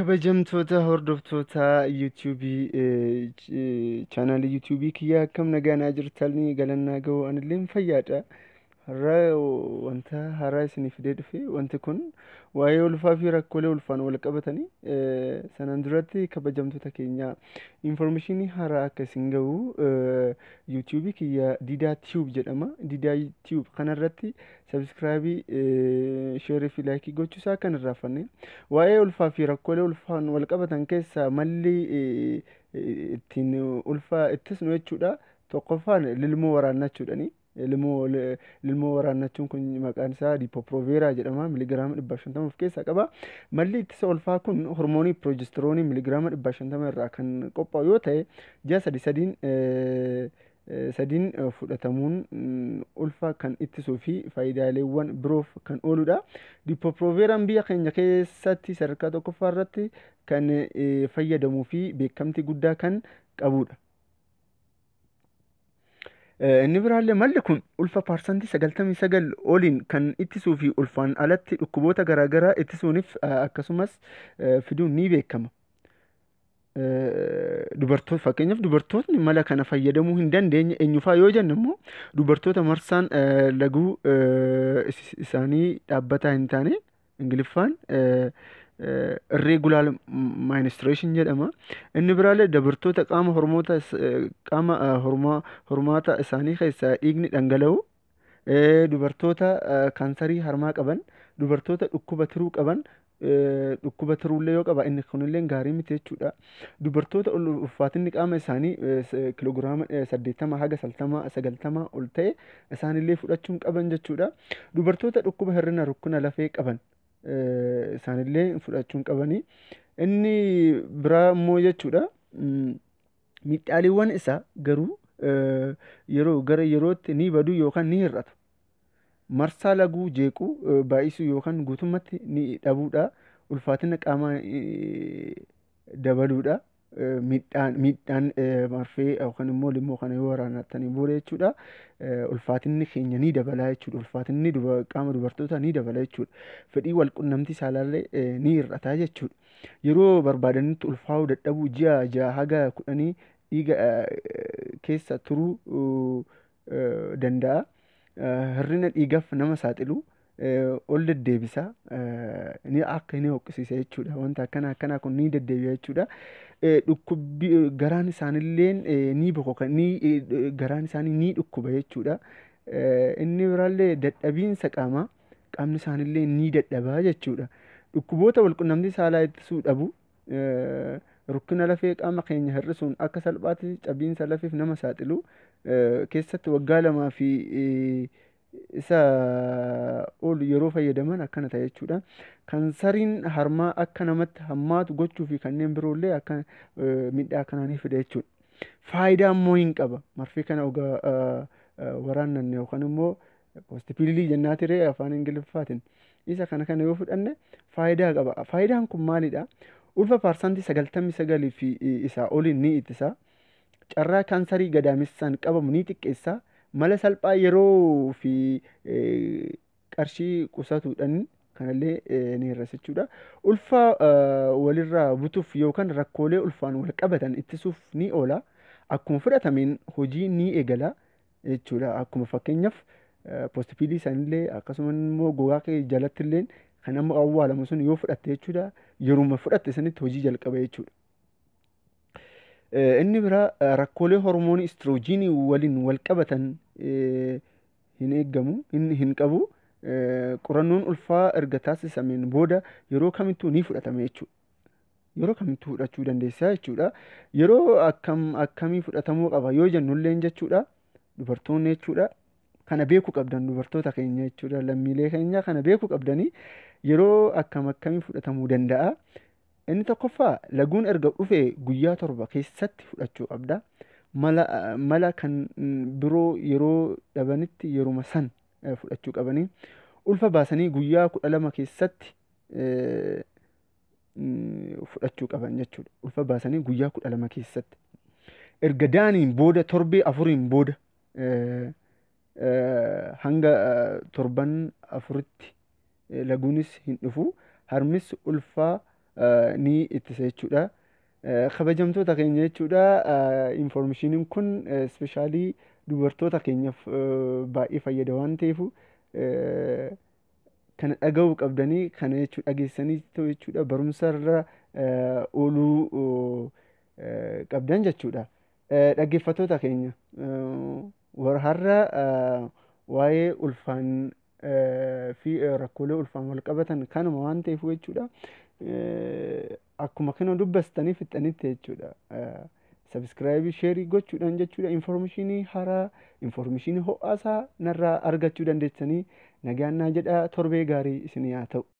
Kabajamtoota hordoftoota YouTubeii, chaanaalii YouTubeii kiyyaa, akkam nagaa jirtanii? Galannaa ga'uu, anillee fayyaadha. Har'a wanta haaraa isinii fidee dhufe. Wanti kun waa'ee ulfaa fi rakkoolee ulfaan wal qabatanii. Sanaan duratti, kabajamtoota keenya, informationii haaraa akka isin ga'u YouTubeii kiyya Didaa Tube jedhama. Didaa Tube kanarratti subscribeii, shareii fi likeii gochuusaa kan irraanfanne. Waa'ee ulfaa fi rakkoolee ulfaan wal qabatan keessaa malli ittiin ulfa ittisnu jechuudha. Tokkoffaan lilmoo waraannachuudhaani. Lilmoo waraannachuun kun maqaan isaa Depo-Provera jedhama. Miligiraama 150 of keessaa qaba. Malli ittisa ulfaa kun hormoonii progesteroneii miligiraama 150 irraa kan qophaa'u yoo ta'e, ji'a sadi sadiin sadiin fudhatamuun ulfa kan ittisuu fi faayidaaleewwan biroof kan ooludha. Depo-Proveraan biyya keenya keessatti sadarkaa tokkoffaa irratti kan fayyadamuu fi beekamtii guddaa kan qabudha. Inni biraallee malli kun ulfa 99% oliin kan ittisuu fi ulfaan alatti dhukkuboota garaagaraa ittisuuniif akkasumas fiduun ni beekama. Dubartoota, fakkeenyaaf, dubartootni mala kana fayyadamuu hin dandeenye eenyufaa yoo jennu immoo, dubartoota marsaan laguu isaanii dhaabbataa hin taane, Ingiliffaan irregular menstruation jedhama. Inni biraallee dubartoota qaama hormoota qaama hormaata isaanii keessaa dhiigni dhangala'u, dubartoota kaansarii harmaa qaban, dubartoota dhukkuba tiruu qaban, dhukkuba tiruullee yoo qaba inni kunillee gaarii miti jechuudha. Dubartoota ulfaatinni qaama isaanii kiloogiraama 80 haga 90 ol ta'e isaanillee fudhachuu qaban jechuudha. Dubartoota dhukkuba hir'ina rukkina lafee qaban isaanillee fudhachuu qabanii. Inni biraa immoo jechuudha, miidhaaleewwan isaa garuu yeroo gara yerootti ni badu yookaan ni hir'atu. Marsaa laguu jeequu, baay'isuu yookaan guutummaatti ni dhabuudha. Ulfaatina qaamaa dabaluudha. Miidhaan marfee yookaan immoo lilmoo kana yoo waraannattanii booda jechuudha. Ulfaatinni keenya ni dabala jechuudha. Ulfaatinni qaama dubartootaa ni dabala jechuudha. Fedhii wal qunnamtii saalaallee ni hir'ata jechuudha. Yeroo barbaadanitti ulfaa'uu dadhabuu, ji'a 6 haga 10 dhiiga keessa turuu danda'a. Hir'ina dhiigaaf nama saaxilu, ol deddeebisa, ni akka ni hoqqisiisa jechuudha. Wanta akkana akkanaa kun ni deddeebi'a jechuudha. Dhukkubbii garaan isaanillee ni bokoka, ni garaan isaanii ni dhukkuba jechuudha. Inni biraallee dadhabiinsa qaamaa, qaamni isaanillee ni dadhabaa jechuudha. Dhukkuboota walqunnamtii saalaa ittisuu dhabu, rukkina lafee qaama keenya hir'isuun akka salphaatti cabiinsa lafeef nama saaxilu, keessatti waggaa 2 fi isa ol yeroo fayyadaman akkana ta'a jechuudha. Kansariin harmaa akka namatti hammaatu gochuu fi kanneen biroollee akka miidhaa akkanaa ni fida jechuudha. Faayidaa immoo hin qaba. Marfee kana ogaa waraannanne yookaan immoo postpillii jennaa ture afaan Ingiliffaatiin. Isa kana yoo fudhanne faayidaa qaba. Faayidaan kun maalidha? Ulfa 99% fi isaa oliin ni ittisa. Carraa kaansarii gadaamessaan qabamu ni xiqqeessa. Mala salphaa yeroo fi qarshii qusatuudhaan kanallee ni hir'isa jechuudha. Ulfa walirraa butuuf yookaan rakkoolee ulfaan wal qabatan ittisuuf ni oola. Akkuma fudhatameen hojii ni eegala jechuudha. Akkuma fakkeenyaaf postpillii isaanillee akkasuma immoo gogaa kee jalatti illee kan amma awwaalamu sun yoo fudhatte jechuudha, yeruma fudhatte sanitti hojii jalqaba jechuudha. Inni biraa rakkoolee hormoonii estrogenii waliin wal qabatan hin eeggamu, hin qabu. Qorannoon ulfaa erga taasisameen booda yeroo kamittuu ni fudhatama jechuudha. Yeroo kamittuu fudhachuu dandeessa jechuudha. Yeroo akkam akkamii fudhatamuu qaba yoo jennulleen jechuudha. Dubartoonni jechuudha. Kana beekuu qabdan, dubartoota keenya jechuudha. Lammiilee keenya, kana beekuu qabdanii, yeroo akkam akkamii fudhatamuu danda'a. Inni tokkoffaa laguun erga dhufee guyyaa 7 keessatti fudhachuu qabda. Mala kan biroo yeroo dhabanitti yeruma san fudhachuu qabanii. Ulfa baasanii guyyaa 12 keessatti fudhachuu qaban jechuudha. Ulfa baasanii guyyaa 12 keessatti. Erga da'aniin booda torbee 4n booda hanga torban 4tti laguunis hin dhufu. Harmis ulfaa ni ittisa jechuudha. Kabajamtoota keenya jechuudha, informationiin kun especially dubartoota keenyaaf baay'ee fayyada waan ta'eef kana dhaga'uu qabdanii, kana jechuu dhageessanii jechuudha, barumsa irra ooluu qabdan jechuudha. Dhaggeeffattoota keenya, warra har'a waa'ee ulfaan fi rakkoolee ulfaan wal qabatan kanuma waan ta'eef jechuudha. Akkuma kana dubbastanii fixxanitti jechuudha. Subscribe, share gochuudhaan jechuudha, information haaraa, information ho'aasaa narraa argachuu dandeessanii. Nagaan naa jedha, torbee gaarii isinii haa ta'u.